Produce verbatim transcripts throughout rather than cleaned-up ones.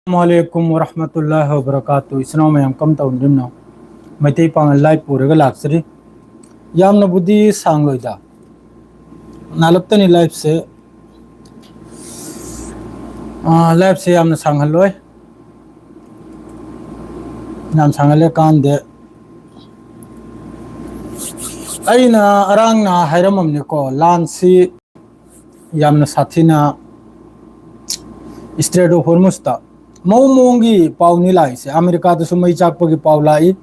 ꯑꯁꯂꯥꯃꯨ ꯑꯂꯥꯏꯀꯨꯝ ꯋꯔꯍꯃꯇꯨꯜꯂꯥꯍꯤ ꯋꯕꯔꯀꯥꯇꯨ꯫ ꯏꯆꯤꯟ ꯏꯅꯥꯎ ꯃꯌꯥꯝ ꯀꯝ ꯇꯧꯔꯤꯕꯅꯣ? ꯃꯩꯇꯩ ꯄꯥꯉꯜ live ꯄꯨꯔꯒ ꯂꯥꯛꯆꯔꯤ꯫ ꯌꯥꯝꯅꯕꯨꯗꯤ ꯁꯥꯡꯂꯣꯏꯗ, ꯅꯥꯂꯞꯇꯅꯤ live ꯁꯦ꯫ ꯑꯥ, live ꯁꯦ ꯌꯥꯝꯅ ꯁꯥꯡꯍꯜꯂꯣꯏ, ꯌꯥꯝ ꯁꯥꯡꯍꯜꯂꯦ ꯀꯥꯟꯗꯦ꯫ ꯑꯩꯅ ꯑꯔꯥꯡꯅ ꯍꯥꯏꯔꯝꯃꯕꯅꯤꯀꯣ, ꯂꯥꯟꯁꯤ ꯌꯥꯝꯅ ꯁꯥꯊꯤꯅ Strait of Hormuz ꯇ ꯃꯑꯣꯡ ꯃꯑꯣꯡꯒꯤ ꯄꯥꯎꯅꯤ ꯂꯥꯛꯏꯁꯦ꯫ ꯑꯃꯦꯔꯤꯀꯥꯗꯁꯨ ꯃꯩ ꯆꯥꯛꯄꯒꯤ ꯄꯥꯎ ꯂꯥꯛꯏ,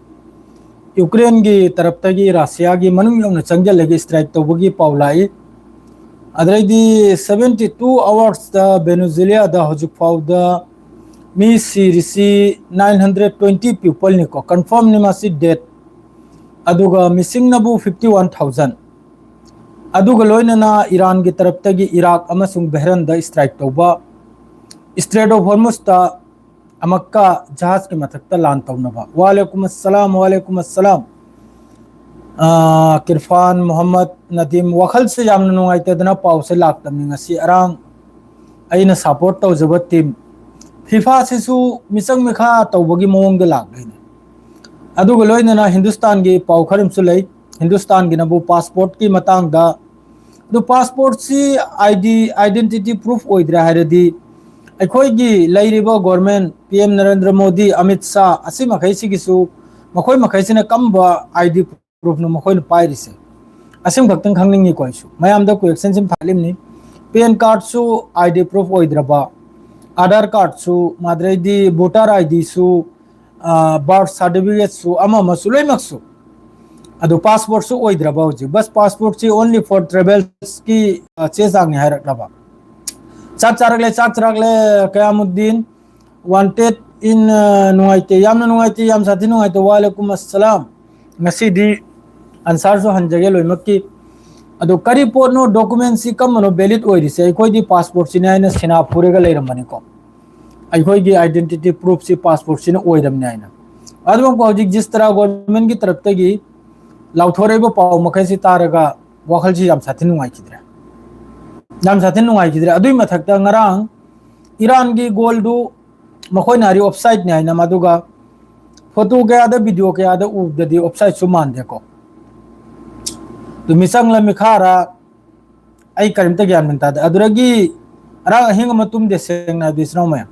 ꯌꯨꯀ꯭ꯔꯦꯟꯒꯤ ꯇꯔꯞꯇꯒꯤ ꯔꯁꯤꯌꯥꯒꯤ ꯃꯅꯨꯡ ꯌꯧꯅ ꯆꯪꯁꯤꯜꯂꯒ strike ꯇꯧꯕꯒꯤ ꯄꯥꯎ ꯂꯥꯛꯏ, ꯑꯗꯩꯗꯤ seventy two hours ꯇ ꯚꯦꯅꯦꯖꯨꯂꯤꯌꯥꯗ ꯍꯧꯖꯤꯛ ꯐꯥꯎꯗ ꯃꯤ ꯁꯤꯔꯤꯁꯤ nine hundred twenty people ꯅꯤꯀꯣ, confirm ꯅꯤ ꯃꯁꯤ death꯫ ꯑꯗꯨꯒ missing ꯅꯕꯨ fifty one thousand꯫ ꯑꯗꯨꯒ ꯂꯣꯏꯅꯅ ꯏꯔꯥꯟꯒꯤ ꯇꯔꯞꯇꯒꯤ ꯏꯔꯥꯛ ꯑꯃꯁꯨꯡ ꯕꯍꯔꯟꯗ strike ꯇꯧꯕ, Strait of Hormuz ꯇ ꯑꯃꯛꯀ ꯖꯍꯥꯖꯀꯤ ꯃꯊꯛꯇ ꯂꯥꯟ ꯇꯧꯅꯕ꯫ ꯋꯥꯂꯦꯀꯨꯝ ꯑꯁꯂꯥꯝ, ꯋꯥꯂꯦꯀꯨꯝ ꯑꯁꯂꯥꯝ꯫ ꯑꯥ, ꯀꯤꯔꯐꯥꯟ ꯃꯨꯍꯝꯃꯗ ꯅꯗꯤꯝ, ꯋꯥꯈꯜꯁꯦ ꯌꯥꯝꯅ ꯅꯨꯡꯉꯥꯏꯇꯗꯅ ꯄꯥꯎꯁꯦ ꯂꯥꯛꯇꯕꯅꯤ꯫ ꯉꯁꯤ ꯑꯔꯥꯡ ꯑꯩꯅ support ꯇꯧꯖꯕ team ꯐꯤꯐꯥꯁꯤꯁꯨ ꯃꯤꯆꯪ ꯃꯤꯈꯥ ꯇꯧꯕꯒꯤ ꯃꯑꯣꯡꯗ ꯂꯥꯛꯂꯦꯅꯦ꯫ ꯑꯗꯨꯒ ꯂꯣꯏꯅꯅ ꯍꯤꯟꯗꯨꯁꯇꯥꯟꯒꯤ ꯄꯥꯎ ꯈꯔ ꯑꯃꯁꯨ ꯂꯩ꯫ ꯍꯤꯟꯗꯨꯁꯇꯥꯟꯒꯤꯅꯕꯨ passport ꯀꯤ ꯃꯇꯥꯡꯗ, ꯑꯗꯨ passport ꯁꯤ ID, identity proof ꯑꯣꯏꯗ꯭ꯔꯦ ꯍꯥꯏꯔꯗꯤ, ꯑꯩꯈꯣꯏꯒꯤ ꯂꯩꯔꯤꯕ government, P M Narendra Modi, Amit Shah, ꯑꯁꯤ ꯃꯈꯩꯁꯤꯒꯤꯁꯨ, ꯃꯈꯣꯏ ꯃꯈꯩꯁꯤꯅ ꯀꯝꯕ ID proof ꯅꯣ ꯃꯈꯣꯏꯅ ꯄꯥꯏꯔꯤꯁꯦ? ꯑꯁꯤꯃꯈꯛꯇꯪ ꯈꯪꯅꯤꯡꯉꯤꯀꯣ ꯑꯩꯁꯨ꯫ ꯃꯌꯥꯝꯗ question ꯁꯤ ꯑꯃ ꯊꯥꯒꯠꯂꯤꯕꯅꯤ꯫ PAN card ꯁꯨ ID proof ꯑꯣꯏꯗ꯭ꯔꯕ, Aadhaar card ꯁꯨ, ꯃꯥꯗ꯭ꯔꯩꯗꯤ voter ID ꯁꯨ, ꯑ, birth certificate ꯁꯨ, ꯑꯃ ꯑꯃꯁꯨ ꯂꯣꯏꯅꯃꯛꯁꯨ꯫ ꯑꯗꯨ passport ꯁꯨ ꯑꯣꯏꯗ꯭ꯔꯕ ꯍꯧꯖꯤꯛ꯫ But passport ꯁꯤ only for travels ꯀꯤ, ꯑ, ꯆꯦ ꯆꯥꯡꯅꯤ ꯍꯥꯏꯔꯛꯂꯕ꯫ ꯆꯥꯛ ꯆꯥꯔꯛꯂꯦ, ꯆꯥꯛ ꯆꯥꯔꯛꯂꯦ, ꯀꯌꯥꯃꯨꯗꯤꯟ꯫ Wanted in, ꯑ, ꯅꯨꯡꯉꯥꯏꯇꯦ, ꯌꯥꯝꯅ ꯅꯨꯡꯉꯥꯏꯇꯦ, ꯌꯥꯝ ꯁꯥꯊꯤ ꯅꯨꯡꯉꯥꯏꯇꯦ꯫ ꯋꯥꯂꯦꯀꯨꯝ ꯑꯁꯂꯥꯝ꯫ ꯉꯁꯤꯗꯤ answer ꯁꯨ ꯍꯟꯖꯒꯦ ꯂꯣꯏꯅꯃꯛꯀꯤ꯫ ꯑꯗꯣ ꯀꯔꯤ ꯄꯣꯠꯅꯣ, document ꯁꯤ ꯀꯝꯕꯅꯣ valid ꯑꯣꯏꯔꯤꯁꯦ? ꯑꯩꯈꯣꯏꯗꯤ passport ꯁꯤꯅꯦ ꯍꯥꯏꯅ ꯁꯤꯅꯥ ꯄꯨꯔꯒ ꯂꯩꯔꯝꯕꯅꯤꯀꯣ꯫ ꯑꯩꯈꯣꯏꯒꯤ identity proof ꯁꯤ passport ꯁꯤꯅ ꯑꯣꯏꯔꯝꯅꯦ ꯍꯥꯏꯅ꯫ ꯑꯗꯨꯒ ꯍꯧꯖꯤꯛ ꯖꯤꯁꯇꯔꯥ government ꯀꯤ ꯇꯔꯞꯇꯒꯤ ꯂꯥꯎꯊꯣꯔꯛꯏꯕ ꯄꯥꯎ ꯃꯈꯩꯁꯤ ꯇꯥꯔꯒ ꯋꯥꯈꯜꯁꯤ ꯌꯥꯝ ꯁꯥꯊꯤꯅ ꯅꯨꯡꯉꯥꯏꯈꯤꯗ꯭ꯔꯦ꯫ ꯌꯥꯝ ꯁꯥꯊꯤꯅ ꯅꯨꯡꯉꯥꯏꯈꯤꯗ꯭ꯔꯦ꯫ ꯑꯗꯨꯒꯤ ꯃꯊꯛꯇ ꯉꯔꯥꯡ ꯏꯔꯥꯟꯒꯤ ꯒꯣꯜꯗꯨ ꯃꯈꯣꯏꯅ ꯍꯥꯏꯔꯤ ꯑꯣꯐ ꯁꯥꯏꯠꯅꯤ ꯍꯥꯏꯅ꯫ ꯃꯗꯨꯒ ꯐꯣꯇꯣ ꯀꯌꯥꯗ, ꯚꯤꯗꯤꯑꯣ ꯀꯌꯥꯗ ꯎꯕꯗꯗꯤ ꯑꯣꯐ ꯁꯥꯏꯠꯁꯨ ꯃꯥꯟꯗꯦꯀꯣ꯫ ꯑꯗꯨ ꯃꯤꯆꯪꯂ ꯃꯤꯈꯥꯔ, ꯑꯩ ꯀꯔꯤꯝꯇ ꯒ꯭ꯌꯥꯟ ꯃꯦꯟ ꯇꯥꯗꯦ꯫ ꯑꯗꯨꯗꯒꯤ ꯉꯔꯥꯡ ꯑꯍꯤꯡ ꯑꯃ ꯇꯨꯝꯗꯦ, ꯁꯦꯡꯅ ꯍꯥꯏꯕꯗꯤ, ꯏꯆꯤꯟ ꯏꯅꯥꯎ ꯃꯌꯥꯝ,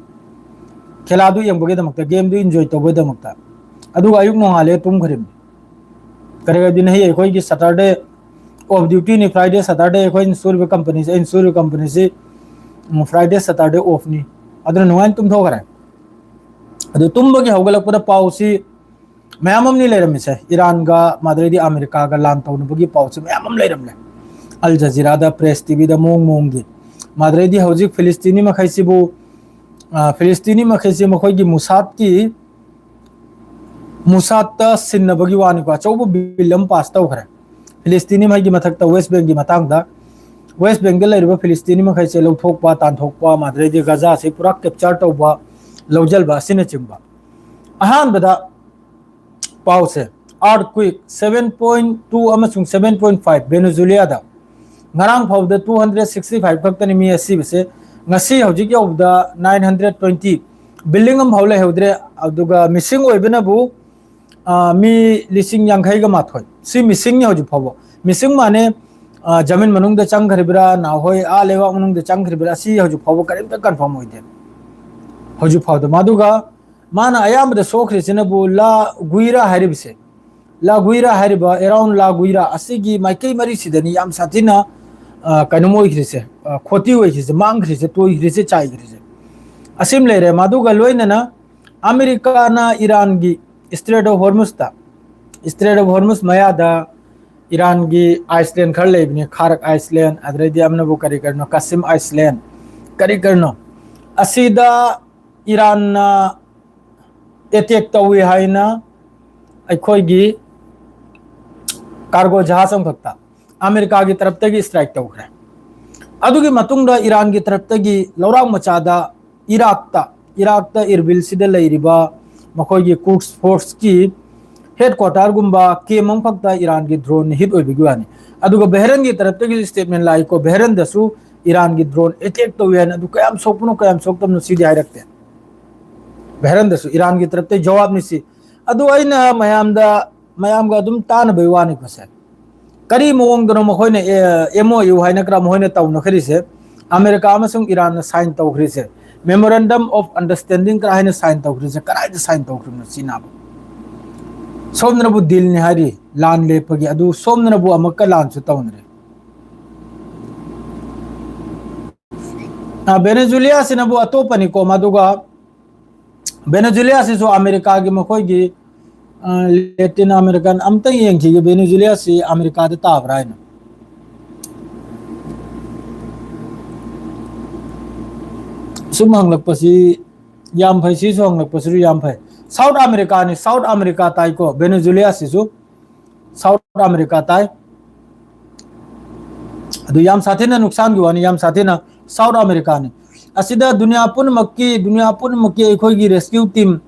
ꯈꯦꯂꯥꯗꯨ ꯌꯦꯡꯕꯒꯤꯗꯃꯛꯇ, ꯒꯦꯝꯗꯨ ꯏꯟꯖꯣꯏ ꯇꯧꯕꯒꯤꯗꯃꯛꯇ꯫ ꯑꯗꯨꯒ ꯑꯌꯨꯛ ꯅꯣꯡꯉꯥꯜꯂꯦ, ꯇꯨꯝꯈ꯭ꯔꯤꯕꯅꯤ꯫ ꯀꯔꯤ ꯍꯥꯏꯕꯗꯤ, ꯅꯍꯤ ꯑꯩꯈꯣꯏꯒꯤ ꯁꯇꯔꯗꯦ ꯑꯣꯐ ꯗ꯭ꯌꯨꯇꯤꯅꯤ, ꯐ꯭ꯔꯥꯏꯗꯦ ꯁꯇꯔꯗꯦ ꯑꯩꯈꯣꯏꯅ ꯁꯨꯔꯤꯕ ꯀꯝꯄꯅꯤꯁꯦ, ꯑꯩꯅ ꯁꯨꯔꯤꯕ ꯀꯝꯄꯅꯤꯁꯤ, ꯎꯝ, ꯐ꯭ꯔꯥꯏꯗꯦ ꯁꯇꯔꯗꯦ ꯑꯣꯐꯅꯤ꯫ ꯑꯗꯨꯅ ꯅꯨꯡꯉꯥꯏꯅ ꯇꯨꯝꯊꯣꯛꯈ꯭ꯔꯦ꯫ ꯑꯗꯨ ꯇꯨꯝꯕꯒꯤ ꯍꯧꯒꯠꯂꯛꯄꯗ ꯄꯥꯎꯁꯤ ꯃꯌꯥꯝ ꯑꯃꯅꯤ ꯂꯩꯔꯝꯃꯤꯁꯦ꯫ ꯏꯔꯥꯟꯒ, ꯃꯥꯗꯩꯗꯤ ꯑꯃꯦꯔꯤꯀꯥꯒ ꯂꯥꯟ ꯇꯧꯅꯕꯒꯤ ꯄꯥꯎꯁꯦ ꯃꯌꯥꯝ ꯑꯃ ꯂꯩꯔꯝꯂꯦ꯫ ꯑꯜ ꯖꯖꯤꯔꯥꯗ, ꯄ꯭ꯔꯦꯁ ꯇꯤꯚꯤꯗ ꯃꯑꯣꯡ ꯃꯑꯣꯡꯒꯤ꯫ ꯃꯥꯗꯩꯗꯤ ꯍꯧꯖꯤꯛ ꯐꯤꯂꯤꯁꯇꯤꯅꯤ ꯃꯈꯩꯁꯤꯕꯨ, ꯑ, ꯐꯤꯂꯤꯁꯇꯤꯅꯤ ꯃꯈꯩꯁꯤ ꯃꯈꯣꯏꯒꯤ ꯃꯨꯁꯥꯠꯀꯤ, ꯃꯨꯁꯥꯠꯇ ꯁꯤꯟꯅꯕꯒꯤ ꯋꯥꯅꯤꯀꯣ, ꯑꯆꯧꯕ ꯕꯤꯜ ꯑꯃ ꯄꯥꯁ ꯇꯧꯈ꯭ꯔꯦ ꯐꯤꯂꯤꯁꯇꯤꯅꯤ ꯃꯈꯩꯒꯤ ꯃꯊꯛꯇ, ꯋꯦꯁ ꯕꯦꯡꯒꯤ ꯃꯇꯥꯡꯗ꯫ ꯋꯦꯁ ꯕꯦꯡꯗ ꯂꯩꯔꯤꯕ ꯐꯤꯂꯤꯁꯇꯤꯅꯤ ꯃꯈꯩꯁꯦ ꯂꯧꯊꯣꯛꯄ, ꯇꯥꯟꯊꯣꯛꯄ, ꯃꯥꯗꯩꯗꯤ ꯒꯖꯥꯁꯦ ꯄꯨꯔꯥ ꯀꯦꯞꯆꯔ ꯇꯧꯕ, ꯂꯧꯁꯤꯟꯕ ꯑꯁꯤꯅꯆꯤꯡꯕ꯫ ꯑꯍꯥꯟꯕꯗ ꯄꯥꯎꯁꯦ, earthquake seven point two ꯑꯃꯁꯨꯡ seven point five ꯚꯦꯅꯦꯖꯨꯂꯤꯌꯥꯗ꯫ ꯉꯔꯥꯡ ꯐꯥꯎꯕꯗ two hundred sixty five ꯈꯛꯇꯅꯤ ꯃꯤ ꯑꯁꯤꯕꯁꯦ, ꯉꯁꯤ ꯍꯧꯖꯤꯛ ꯌꯧꯕꯗ nine hundred twenty꯫ ꯕꯤꯜꯗꯤꯡ ꯑꯃꯐꯥꯎ ꯂꯩꯍꯧꯗ꯭ꯔꯦ꯫ ꯑꯗꯨꯒ ꯃꯤꯁꯤꯡ ꯑꯣꯏꯕꯅꯕꯨ, ꯑ, ꯃꯤ ꯂꯤꯁꯤꯡ ꯌꯥꯡꯈꯩꯒ ꯃꯥꯊꯣꯏ꯫ ꯁꯤ ꯃꯤꯁꯤꯡꯅꯤ ꯍꯧꯖꯤꯛ ꯐꯥꯎꯕ꯫ ꯃꯤꯁꯤꯡ ꯃꯥꯅꯦ, ꯑ, ꯖꯃꯤꯟ ꯃꯅꯨꯡꯗ ꯆꯪꯈ꯭ꯔꯤꯕ꯭ꯔꯥ, ꯅꯍꯥꯟꯈꯣꯏ ꯑꯥ ꯂꯩꯕꯥꯛ ꯃꯅꯨꯡꯗ ꯆꯪꯈ꯭ꯔꯤꯕ꯭ꯔꯥ, ꯑꯁꯤ ꯍꯧꯖꯤꯛ ꯐꯥꯎꯕ ꯀꯔꯤꯝꯇ ꯀꯟꯐꯥꯔꯝ ꯑꯣꯏꯗꯦ꯫ ꯍꯧꯖꯤꯛ ꯐꯥꯎꯗ꯫ ꯑꯗꯨꯒ ꯃꯥꯅ ꯑꯌꯥꯝꯕꯗ ꯁꯣꯛꯈ꯭ꯔꯤꯁꯤꯅꯕꯨ ꯂꯥ ꯒꯨꯏꯔꯥ ꯍꯥꯏꯔꯤꯕꯁꯦ, ꯂꯥ ꯒꯨꯏꯔꯥ ꯍꯥꯏꯔꯤꯕ, ꯑꯦꯔꯥꯎꯟ ꯂꯥ ꯒꯨꯏꯔꯥ ꯑꯁꯤꯒꯤ ꯃꯥꯏꯀꯩ ꯃꯔꯤꯁꯤꯗꯅꯤ ꯌꯥꯝ ꯁꯥꯊꯤꯅ, ꯑ, ꯀꯩꯅꯣꯝ ꯑꯣꯏꯈ꯭ꯔꯤꯁꯦ, ꯑ, ꯈꯣꯇꯤ ꯑꯣꯏꯈ꯭ꯔꯤꯁꯦ, ꯃꯥꯡꯈ꯭ꯔꯤꯁꯦ, ꯇꯣꯏꯈ꯭ꯔꯤꯁꯦ, ꯆꯥꯏꯈ꯭ꯔꯤꯁꯦ꯫ ꯑꯁꯤꯃ ꯂꯩꯔꯦ꯫ ꯃꯗꯨꯒ ꯂꯣꯏꯅꯅ ꯑꯃꯦꯔꯤꯀꯥꯅ ꯏꯔꯥꯟꯒꯤ ꯏꯁꯇ꯭ꯔꯦꯠ ꯑꯣꯐ ꯍꯣꯔꯃꯨꯁꯇ, ꯏꯁꯇ꯭ꯔꯦꯠ ꯑꯣꯐ ꯍꯣꯔꯃꯨꯁ ꯃꯌꯥꯗ ꯏꯔꯥꯟꯒꯤ ꯑꯥꯏꯁꯂꯦꯟ ꯈꯔ ꯂꯩꯕꯅꯤ, ꯈꯥꯔꯛ ꯑꯥꯏꯁꯂꯦꯟ, ꯑꯗꯩꯗꯤ ꯑꯃꯅꯕꯨ ꯀꯔꯤ ꯀꯔꯤꯅꯣ, ꯀꯥꯁꯤꯝ ꯑꯥꯏꯁꯂꯦꯟ, ꯀꯔꯤ ꯀꯔꯤꯅꯣ, ꯑꯁꯤꯗ ꯏꯔꯥꯟꯅ ꯑꯦꯇꯦꯛ ꯇꯧꯏ ꯍꯥꯏꯅ ꯑꯩꯈꯣꯏꯒꯤ ꯀꯥꯔꯒꯣ ꯖꯍꯥꯖ ꯑꯃꯈꯛꯇ ꯑꯃꯦꯔꯤꯀꯥꯒꯤ ꯇꯔꯞꯇꯒꯤ ꯏꯁꯇ꯭ꯔꯥꯏꯛ ꯇꯧꯈ꯭ꯔꯦ꯫ ꯑꯗꯨꯒꯤ ꯃꯇꯨꯡꯗ ꯏꯔꯥꯟꯒꯤ ꯇꯔꯞꯇꯒꯤ ꯂꯧꯔꯥꯛ ꯃꯆꯥꯗ ꯏꯔꯥꯛꯇ, ꯏꯔꯥꯛꯇ ꯏꯔꯕꯤꯜꯁꯤꯗ ꯂꯩꯔꯤꯕ ꯃꯈꯣꯏꯒꯤ ꯀꯨꯛꯁ ꯐꯣꯔꯁꯀꯤ ꯍꯦꯗꯀ꯭ꯋꯥꯇꯔꯒꯨꯝꯕ ꯀꯦꯝ ꯑꯃꯈꯛꯇ ꯏꯔꯥꯟꯒꯤ ꯗ꯭ꯔꯣꯟ ꯍꯤꯠ ꯑꯣꯏꯕꯒꯤ ꯋꯥꯅꯤ꯫ ꯑꯗꯨꯒ ꯕꯦꯍꯔꯟꯒꯤ ꯇꯔꯞꯇꯒꯤ ꯁ꯭ꯇꯦꯠꯃꯦꯟ ꯂꯥꯛꯏꯀꯣ, ꯕꯦꯍꯔꯟꯗꯁꯨ ꯏꯔꯥꯟꯒꯤ ꯗ꯭ꯔꯣꯟ ꯑꯦꯇꯦꯛ ꯇꯧꯏ ꯍꯥꯏꯅ꯫ ꯑꯗꯨ ꯀꯌꯥꯝ ꯁꯣꯛꯄꯅꯣ, ꯀꯌꯥꯝ ꯁꯣꯛꯇꯕꯅꯣ ꯁꯤꯗꯤ ꯍꯥꯏꯔꯛꯇꯦ꯫ ꯚꯦꯔꯟꯗꯁꯨ ꯏꯔꯥꯟꯒꯤ ꯇꯔꯞꯇꯩ ꯖꯋꯥꯕꯅꯤ ꯁꯤ꯫ ꯑꯗꯨ ꯑꯩꯅ ꯃꯌꯥꯝꯗ, ꯃꯌꯥꯝꯒ ꯑꯗꯨꯝ ꯇꯥꯟꯅꯕꯩ ꯋꯥꯅꯤꯀꯣ ꯁꯦ꯫ ꯀꯔꯤ ꯃꯑꯣꯡꯗꯅꯣ ꯃꯈꯣꯏꯅ, ꯑꯦ, M O U ꯍꯥꯏꯅ ꯀꯔꯝ ꯃꯈꯣꯏꯅ ꯇꯧꯅꯈ꯭ꯔꯤꯁꯦ? ꯑꯃꯦꯔꯤꯀꯥ ꯑꯃꯁꯨꯡ ꯏꯔꯥꯟꯅ sign ꯇꯧꯈ꯭ꯔꯤꯁꯦ, Memorandum of Understanding ꯀꯔꯥꯏꯅ sign ꯇꯧꯈ꯭ꯔꯤꯁꯦ? ꯀꯗꯥꯏꯗ sign ꯇꯧꯈ꯭ꯔꯤꯕꯅꯣ ꯁꯤꯅꯕ? ꯁꯣꯝꯗꯅꯕꯨ dealꯅꯤ ꯍꯥꯏꯔꯤ, ꯂꯥꯟ ꯂꯦꯞꯄꯒꯤ, ꯑꯗꯨ ꯁꯣꯝꯗꯅꯕꯨ ꯑꯃꯨꯛꯀ ꯂꯥꯟꯁꯨ ꯇꯧꯅꯔꯦ꯫ ꯑ, ꯚꯦꯅꯦꯖꯨꯂꯤꯌꯥꯁꯤꯅꯕꯨ ꯑꯇꯣꯞꯄꯅꯤꯀꯣ, ꯃꯗꯨꯒ ꯚꯦꯅꯦꯖꯨꯂꯤꯌꯥꯁꯤꯁꯨ ꯑꯃꯦꯔꯤꯀꯥꯒꯤ ꯃꯈꯣꯏꯒꯤ, ꯑ, ꯂꯦꯇꯤꯟ ꯑꯃꯦꯔꯤꯀꯥꯟ ꯑꯝꯇ ꯌꯦꯡꯈꯤꯒꯦ, ꯚꯦꯅꯦꯖꯨꯂꯤꯌꯥꯁꯤ ꯑꯃꯦꯔꯤꯀꯥꯗ ꯇꯥꯕ꯭ꯔꯥ ꯍꯥꯏꯅ꯫ ꯁꯨꯝ ꯍꯪꯂꯛꯄꯁꯤ ꯌꯥꯝ ꯐꯩ, ꯁꯤꯁꯨ ꯍꯪꯂꯛꯄꯁꯤꯁꯨ ꯌꯥꯝ ꯐꯩ꯫ ꯁꯥꯎꯠ ꯑꯃꯦꯔꯤꯀꯥꯅꯤ, ꯁꯥꯎꯠ ꯑꯃꯦꯔꯤꯀꯥ ꯇꯥꯏꯀꯣ, ꯚꯦꯅꯦꯖꯨꯂꯤꯌꯥꯁꯤꯁꯨ ꯁꯥꯎꯠ ꯑꯃꯦꯔꯤꯀꯥ ꯇꯥꯏ꯫ ꯑꯗꯨ ꯌꯥꯝ ꯁꯥꯊꯤꯅ ꯅꯨꯡꯁꯥꯟꯒꯤ ꯋꯥꯅꯤ, ꯌꯥꯝ ꯁꯥꯊꯤꯅ ꯁꯥꯎꯠ ꯑꯃꯦꯔꯤꯀꯥꯅꯤ꯫ ꯑꯁꯤꯗ ꯗꯨꯅꯤꯌꯥ ꯄꯨꯝꯅꯃꯛꯀꯤ, ꯗꯨꯅꯤꯌꯥ ꯄꯨꯝꯅꯃꯛꯀꯤ ꯑꯩꯈꯣꯏꯒꯤ rescue team,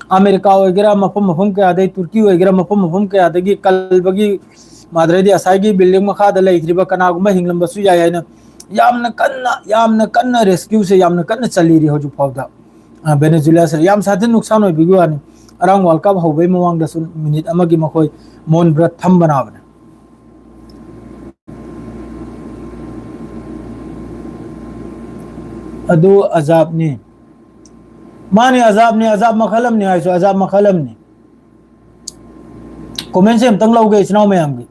ꯑꯃꯦꯔꯤꯀꯥ ꯑꯣꯏꯒꯦꯔꯥ, ꯃꯐꯝ ꯃꯐꯝ ꯀꯌꯥꯗꯒꯤ, ꯇꯨꯔꯀꯤ ꯑꯣꯏꯒꯦꯔꯥ, ꯃꯐꯝ ꯃꯐꯝ ꯀꯌꯥꯗꯒꯤ ꯀꯜꯕꯒꯤ, ꯃꯥꯗ꯭ꯔꯩꯗꯤ ꯑꯁꯥꯏꯒꯤ building ꯃꯈꯥꯗ ꯂꯩꯈ꯭ꯔꯤꯕ ꯀꯅꯥꯒꯨꯝꯕ ꯍꯤꯡꯂꯝꯕꯁꯨ ꯌꯥꯏ ꯍꯥꯏꯅ ꯌꯥꯝꯅ ꯀꯟꯅ, ꯌꯥꯝꯅ ꯀꯟꯅ rescueꯁꯦ ꯌꯥꯝꯅ ꯀꯟꯅ ꯆꯜꯂꯤꯔꯤ ꯍꯧꯖꯤꯛ ꯐꯥꯎꯗ꯫ ꯑ, ꯚꯦꯅꯦꯖꯨꯂꯥꯁꯦ ꯌꯥꯝ ꯁꯥꯊꯤꯅ ꯅꯨꯡꯁꯥꯟ ꯑꯣꯏꯕꯒꯤ ꯋꯥꯅꯤ꯫ ꯑꯔꯥꯡ World Cup ꯍꯧꯕꯒꯤ ꯃꯃꯥꯡꯗꯁꯨ ꯃꯤꯅꯤꯠ ꯑꯃꯒꯤ ꯃꯈꯣꯏ ꯃꯣꯟ ꯕ꯭ꯔꯠ ꯊꯝꯕꯅꯕꯅꯦ꯫ ꯑꯗꯨ ꯑꯖꯥꯕꯅꯤ꯫ ꯃꯥꯅꯤ, ꯑꯖꯥꯕꯅꯤ, ꯑꯖꯥꯕ ꯃꯈꯜ ꯑꯃꯅꯤ ꯍꯥꯏꯁꯨ ꯑꯖꯥꯕ ꯃꯈꯜ ꯑꯃꯅꯤ꯫ Commentꯁꯦ ꯑꯝꯇꯪ ꯂꯧꯒꯦ ꯏꯆꯤꯟ ꯏꯅꯥꯎ ꯃꯌꯥꯝꯒꯤ꯫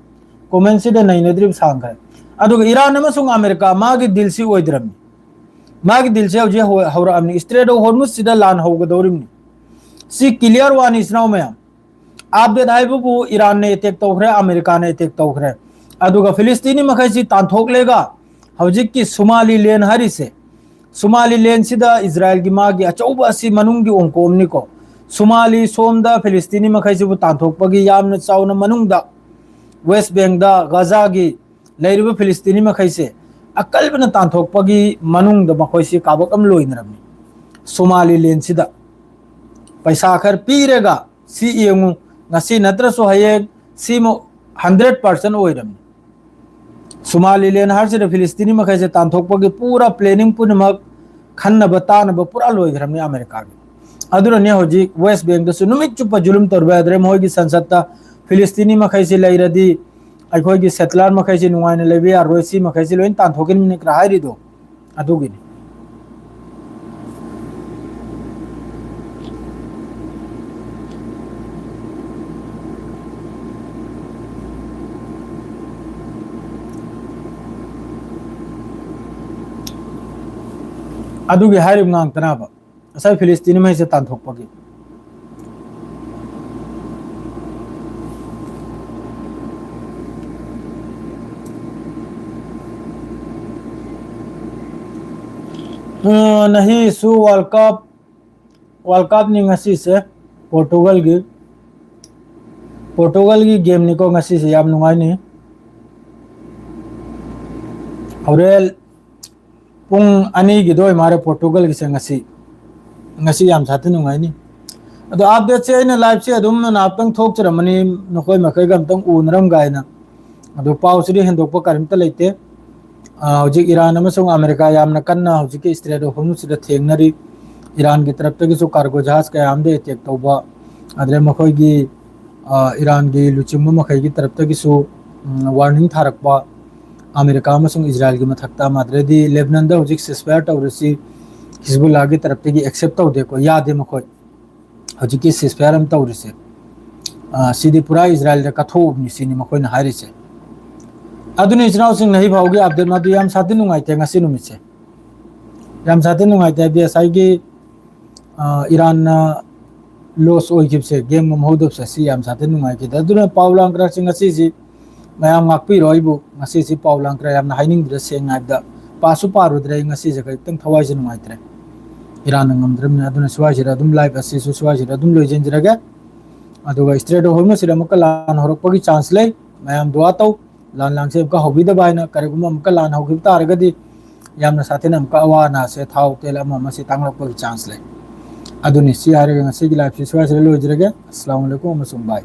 Commentꯁꯤꯗ ꯅꯩꯅꯗ꯭ꯔꯤꯕ ꯁꯥꯡꯈ꯭ꯔꯦ꯫ ꯑꯗꯨꯒ ꯏꯔꯥꯟ ꯑꯃꯁꯨꯡ ꯑꯃꯦꯔꯤꯀꯥ ꯃꯥꯒꯤ dealꯁꯤ ꯑꯣꯏꯗ꯭ꯔꯕꯅꯤ꯫ ꯃꯥꯒꯤ dealꯁꯦ ꯍꯧꯖꯤꯛ ꯍꯧ-, ꯍꯧꯔꯛꯑꯕꯅꯤ꯫ Strait of Hormuzꯁꯤꯗ ꯂꯥꯟ ꯍꯧꯒꯗꯧꯔꯤꯕꯅꯤ꯫ ꯁꯤ clear ꯋꯥꯅꯤ ꯏꯆꯤꯟ ꯏꯅꯥꯎ ꯃꯌꯥꯝ꯫ Update ꯍꯥꯏꯕꯕꯨ ꯏꯔꯥꯟꯅ attack ꯇꯧꯈ꯭ꯔꯦ, ꯑꯃꯦꯔꯤꯀꯥꯅ attack ꯇꯧꯈ꯭ꯔꯦ꯫ ꯑꯗꯨꯒ ꯐꯤꯂꯤꯁꯇꯤꯅꯤ ꯃꯈꯩꯁꯤ ꯇꯥꯟꯊꯣꯛꯂꯦꯒ ꯍꯧꯖꯤꯛꯀꯤ ꯁꯨꯃꯥꯂꯤ land ꯍꯥꯏꯔꯤꯁꯦ, ꯁꯨꯃꯥꯂꯤ landꯁꯤꯗ ꯏꯖꯔꯥꯏꯜꯒꯤ ꯃꯥꯒꯤ ꯑꯆꯧꯕ ꯑꯁꯤ ꯃꯅꯨꯡꯒꯤ ꯑꯣꯡꯀꯣꯝꯅꯤꯀꯣ꯫ ꯁꯨꯃꯥꯂꯤ ꯁꯣꯝꯗ ꯐꯤꯂꯤꯁꯇꯤꯅꯤ ꯃꯈꯩꯁꯤꯕꯨ ꯇꯥꯟꯊꯣꯛꯄꯒꯤ ꯌꯥꯝꯅ ꯆꯥꯎꯅ ꯃꯅꯨꯡꯗ West Bankꯗ ꯒꯖꯥꯒꯤ ꯂꯩꯔꯤꯕ ꯐꯤꯂꯤꯁꯇꯤꯅꯤ ꯃꯈꯩꯁꯦ ꯑꯀꯜꯕꯅ ꯇꯥꯟꯊꯣꯛꯄꯒꯤ ꯃꯅꯨꯡꯗ ꯃꯈꯣꯏꯁꯤ ꯀꯥꯕꯛ ꯑꯃ ꯂꯣꯏꯅꯔꯝꯃꯤ꯫ ꯁꯣꯃꯥꯂꯤ landꯁꯤꯗ ꯄꯩꯁꯥ ꯈꯔ ꯄꯤꯔꯒ ꯁꯤ ꯌꯦꯡꯉꯨ, ꯉꯁꯤ ꯅꯠꯇ꯭ꯔꯁꯨ ꯍꯌꯦꯡ ꯁꯤꯃ hundred percent ꯑꯣꯏꯔꯝꯃꯤ꯫ ꯁꯣꯃꯥꯂꯤ land ꯍꯥꯏꯔꯤꯁꯤꯗ ꯐꯤꯂꯤꯁꯇꯤꯅꯤ ꯃꯈꯩꯁꯦ ꯇꯥꯟꯊꯣꯛꯄꯒꯤ ꯄꯨꯔꯥ planning ꯄꯨꯝꯅꯃꯛ ꯈꯟꯅꯕ ꯇꯥꯅꯕ ꯄꯨꯔꯥ ꯂꯣꯏꯈ꯭ꯔꯕꯅꯤ ꯑꯃꯦꯔꯤꯀꯥꯒꯤ꯫ ꯑꯗꯨꯅꯅꯦ ꯍꯧꯖꯤꯛ ꯋꯦꯁ ꯕꯦꯡꯗꯁꯨ ꯅꯨꯃꯤꯠ ꯆꯨꯞꯄ ꯖꯨꯂꯨꯝ ꯇꯧꯔꯤꯕ ꯍꯥꯏꯗ꯭ꯔꯦ꯫ ꯃꯈꯣꯏꯒꯤ ꯁꯟꯁꯠꯇ ꯐꯤꯂꯤꯁꯇꯤꯅꯤ ꯃꯈꯩꯁꯤ ꯂꯩꯔꯗꯤ ꯑꯩꯈꯣꯏꯒꯤ ꯁꯦꯇꯂꯔ ꯃꯈꯩꯁꯤ ꯅꯨꯡꯉꯥꯏꯅ ꯂꯩꯕ ꯌꯥꯔꯣꯏ, ꯁꯤ ꯃꯈꯩꯁꯤ ꯂꯣꯏ ꯇꯥꯟꯊꯣꯛꯀꯅꯤ ꯈꯔ ꯍꯥꯏꯔꯤꯗꯣ ꯑꯗꯨꯒꯤꯅꯤ꯫ ꯑꯗꯨꯒꯤ ꯍꯥꯏꯔꯤꯕ ꯉꯥꯛꯇꯅꯕ꯫ ꯉꯁꯥꯏ ꯐꯤꯂꯤꯁꯇꯤꯅꯤ ꯃꯩꯁꯦ ꯇꯥꯟꯊꯣꯛꯄꯒꯤ꯫ ꯑ, ꯅꯍꯤꯁꯨ ꯋꯥꯔꯜ ꯀꯞ, ꯋꯥꯔꯜ ꯀꯞꯅꯤ ꯉꯁꯤꯁꯦ꯫ ꯄꯣꯔꯇꯨꯒꯜꯒꯤ, ꯄꯣꯔꯇꯨꯒꯜꯒꯤ ꯒꯦꯝꯅꯤꯀꯣ ꯉꯁꯤꯁꯦ, ꯌꯥꯝ ꯅꯨꯡꯉꯥꯏꯅꯤ꯫ ꯍꯣꯔꯦꯟ ꯄꯨꯡ ꯑꯅꯤꯒꯤꯗꯣ ꯑꯣꯏ ꯃꯥꯜꯂꯦ ꯄꯣꯔꯇꯨꯒꯜꯒꯤꯁꯦ ꯉꯁꯤ꯫ ꯉꯁꯤ ꯌꯥꯝ ꯁꯥꯊꯤ ꯅꯨꯡꯉꯥꯏꯅꯤ꯫ ꯑꯗꯣ ꯑꯞꯗꯦꯠꯁꯦ ꯑꯩꯅ ꯂꯥꯏꯞꯁꯦ ꯑꯗꯨꯝ ꯅꯅꯥꯞꯇꯪ ꯊꯣꯛꯆꯔꯝꯃꯅꯤ, ꯅꯈꯣꯏ ꯃꯈꯩꯒ ꯑꯝꯇꯪ ꯎꯅꯔꯝꯒꯥꯏꯅ꯫ ꯑꯗꯣ ꯄꯥꯎꯁꯤꯗꯤ ꯍꯦꯟꯗꯣꯛꯄ ꯀꯔꯤꯝꯇ ꯂꯩꯇꯦ꯫ ꯑ, ꯍꯧꯖꯤꯛ ꯏꯔꯥꯟ ꯑꯃꯁꯨꯡ ꯑꯃꯦꯔꯤꯀꯥ ꯌꯥꯝꯅ ꯀꯟꯅ ꯍꯧꯖꯤꯛꯀꯤ ꯏꯁꯇ꯭ꯔꯦꯠ ꯑꯣꯐ ꯍꯣꯔꯃꯨꯖꯁꯤꯗ ꯊꯦꯡꯅꯔꯤ꯫ ꯏꯔꯥꯟꯒꯤ ꯇꯔꯞꯇꯒꯤꯁꯨ ꯀꯥꯔꯒꯣ ꯖꯍꯥꯖ ꯀꯌꯥ ꯑꯃꯗ ꯑꯦꯇꯦꯛ ꯇꯧꯕ, ꯑꯗꯨꯗꯩ ꯃꯈꯣꯏꯒꯤ, ꯑ, ꯏꯔꯥꯟꯒꯤ ꯂꯨꯆꯤꯡꯕ ꯃꯈꯩꯒꯤ ꯇꯔꯞꯇꯒꯤꯁꯨ, ꯎꯝ, ꯋꯥꯔꯅꯤꯡ ꯊꯥꯔꯛꯄ ꯑꯃꯦꯔꯤꯀꯥ ꯑꯃꯁꯨꯡ ꯏꯖꯔꯥꯏꯜꯒꯤ ꯃꯊꯛꯇ꯫ ꯃꯥꯗ꯭ꯔꯦꯗꯤ ꯂꯦꯕꯅꯟꯗ ꯍꯧꯖꯤꯛ ceasefire ꯇꯧꯔꯤꯁꯤ ꯍꯤꯖꯕꯨꯜꯂꯥꯒꯤ ꯇꯔꯞꯇꯒꯤ accept ꯇꯧꯗꯦꯀꯣ, ꯌꯥꯗꯦ ꯃꯈꯣꯏ꯫ ꯍꯧꯖꯤꯛꯀꯤ ceasefire ꯑꯃ ꯇꯧꯔꯤꯁꯦ, ꯑ, ꯁꯤꯗꯤ ꯄꯨꯔꯥ ꯏꯖꯔꯥꯏꯜꯗ ꯀꯠꯊꯣꯛꯎꯕꯅꯤ ꯁꯤꯅꯤ ꯃꯈꯣꯏꯅ ꯍꯥꯏꯔꯤꯁꯦ꯫ ꯑꯗꯨꯅ ꯏꯆꯤꯟ ꯏꯅꯥꯎꯁꯤꯡ, ꯅꯍꯤ ꯐꯥꯎꯒꯤ ꯑꯞꯗꯦꯠ ꯃꯗꯨ ꯌꯥꯝ ꯁꯥꯊꯤ ꯅꯨꯡꯉꯥꯏꯇꯦ ꯉꯁꯤ ꯅꯨꯃꯤꯠꯁꯦ꯫ ꯌꯥꯝ ꯁꯥꯊꯤ ꯅꯨꯡꯉꯥꯏꯇꯦ ꯍꯥꯏꯗꯤ ꯉꯁꯥꯏꯒꯤ, ꯑ, ꯏꯔꯥꯟꯅ ꯂꯣꯁ ꯑꯣꯏꯈꯤꯕꯁꯦ, ꯒꯦꯝ ꯉꯝꯍꯧꯗꯕꯁꯦ, ꯁꯤ ꯌꯥꯝ ꯁꯥꯊꯤ ꯅꯨꯡꯉꯥꯏꯈꯤꯗꯦ꯫ ꯑꯗꯨꯅ ꯄꯥꯎ ꯂꯥꯡ ꯈꯔꯁꯤ ꯉꯁꯤꯁꯤ ꯃꯌꯥꯝ ꯉꯥꯛꯄꯤꯔꯣ꯫ ꯑꯩꯕꯨ ꯉꯁꯤꯁꯤ ꯄꯥꯎ ꯂꯥꯡ ꯈꯔ ꯌꯥꯝꯅ ꯍꯥꯏꯅꯤꯡꯗ꯭ꯔꯦ, ꯁꯦꯡꯅ ꯍꯥꯏꯕꯗ ꯄꯥꯁꯨ ꯄꯥꯔꯨꯗ꯭ꯔꯦ꯫ ꯑꯩ ꯉꯁꯤꯁꯦ ꯈꯤꯇꯪ ꯊꯋꯥꯏꯁꯦ ꯅꯨꯡꯉꯥꯏꯇ꯭ꯔꯦ, ꯏꯔꯥꯟꯅ ꯉꯝꯗ꯭ꯔꯕꯅꯤꯅ꯫ ꯑꯗꯨꯅ ꯁ꯭ꯋꯥꯏꯁꯤꯗ ꯑꯗꯨꯝ ꯂꯥꯏꯚ ꯑꯁꯤꯁꯨ ꯁ꯭ꯋꯥꯏꯁꯤꯗ ꯑꯗꯨꯝ ꯂꯣꯏꯁꯤꯟꯖꯔꯒꯦ꯫ ꯑꯗꯨꯒ ꯏꯁꯇ꯭ꯔꯦꯠ ꯑꯣꯐ ꯍꯣꯔꯃꯨꯖꯁꯤꯗ ꯑꯃꯨꯛꯀ ꯂꯥꯟ ꯍꯧꯔꯛꯄꯒꯤ ꯆꯥꯟꯁ ꯂꯩ꯫ ꯃꯌꯥꯝ ꯗꯨꯋꯥ ꯇꯧ, ꯂꯥꯟ ꯂꯥꯡꯁꯦ ꯑꯃꯨꯛꯀ ꯍꯧꯕꯤꯗꯕ ꯍꯥꯏꯅ꯫ ꯀꯔꯤꯒꯨꯝꯕ ꯑꯃꯨꯛꯀ ꯂꯥꯟ ꯍꯧꯈꯤꯕ ꯇꯥꯔꯒꯗꯤ ꯌꯥꯝꯅ ꯁꯥꯊꯤꯅ ꯑꯃꯨꯛꯀ ꯑꯋꯥ ꯑꯅꯥꯁꯦ, ꯊꯥꯎ ꯇꯦꯜ ꯑꯃ ꯑꯃꯁꯦ ꯇꯥꯡꯂꯛꯄꯒꯤ ꯆꯥꯟꯁ ꯂꯩ꯫ ꯑꯗꯨꯅꯤ, ꯁꯤ ꯍꯥꯏꯔꯒ ꯉꯁꯤꯒꯤ ꯂꯥꯏꯐꯁꯤ ꯁ꯭ꯋꯥꯏꯁꯤꯗ ꯂꯣꯏꯖꯔꯒꯦ꯫ ꯑꯁꯂꯥꯃꯨ ꯑꯂꯩꯀꯨꯝ ꯑꯃꯁꯨꯡ ꯕꯥꯏ꯫